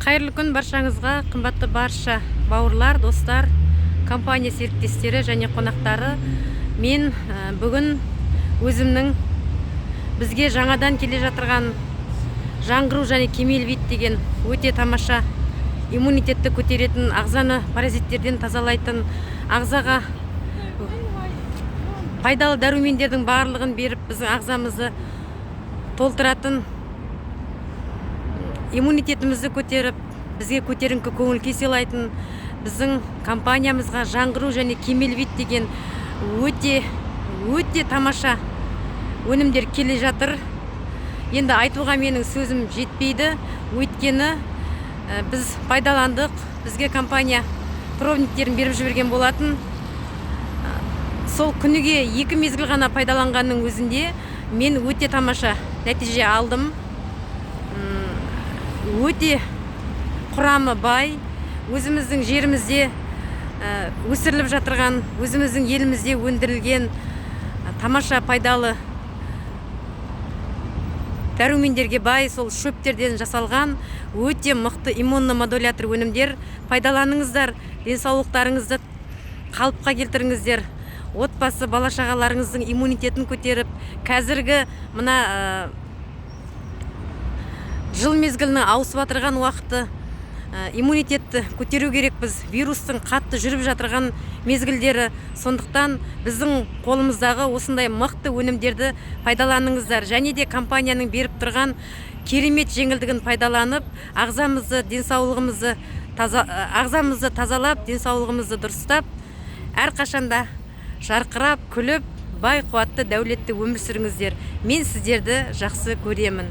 Қайырлы күн баршаңызға, қымбатты барша бауырлар, достар, компания серіктестері және қонақтары. Мен бүгін өзімнің бізге жаңадан келе жатырған «Жаңғыру» және «Кемел Вит» деген өте тамаша, иммунитетті көтеретін, ағзаны паразиттерден тазалайтын, ағзаға пайдалы дәрумендердің барлығын беріп, біздің ағзамызды толтыратын, иммунитетімізді көтеріп, бізге көтеріңкі көңіл күй сыйлайтын, біздің компаниямызға «Жаңғыру» және «Кемел Вит» деген өте өте тамаша өнімдер келе жатыр. Енді айтуға менің сөзім жетпейді, өйткені біз пайдаландық. Бізге компания пробниктерін беріп жіберген болатын. Сол күніге екі мезгіл ғана пайдаланғанның өзінде мен өте тамаша нәтиже алдым. Өте құрамы бай, өзіміздің жерімізде өсіріліп жатырған, өзіміздің елімізде өндірілген тамаша пайдалы дәрумендерге бай, сол шөптерден жасалған өте мықты иммуномодулятор өнімдер. Пайдаланыңыздар, денсаулықтарыңызды қалыпқа келтіріңіздер, отбасы, бала шағаларыңыздың иммунитетін көтеріп, қазіргі мына жыл мезгілінің ауысып жатырған уақыты, иммунитетті көтеру керекпіз. Вирустың қатты жүріп жатырған мезгілдері. Сондықтан біздің қолымыздағы осындай мықты өнімдерді пайдаланыңыздар және де компанияның беріп тұрған керемет жеңілдігін пайдаланып, ағзамызды, денсаулығымызды таза, ағзамызды тазалап, денсаулығымызды дұрыстап, әрқашанда жарқырап күліп, бай қуатты, дәулетті өмір сүріңіздер. Мен сіздерді жақсы көремін.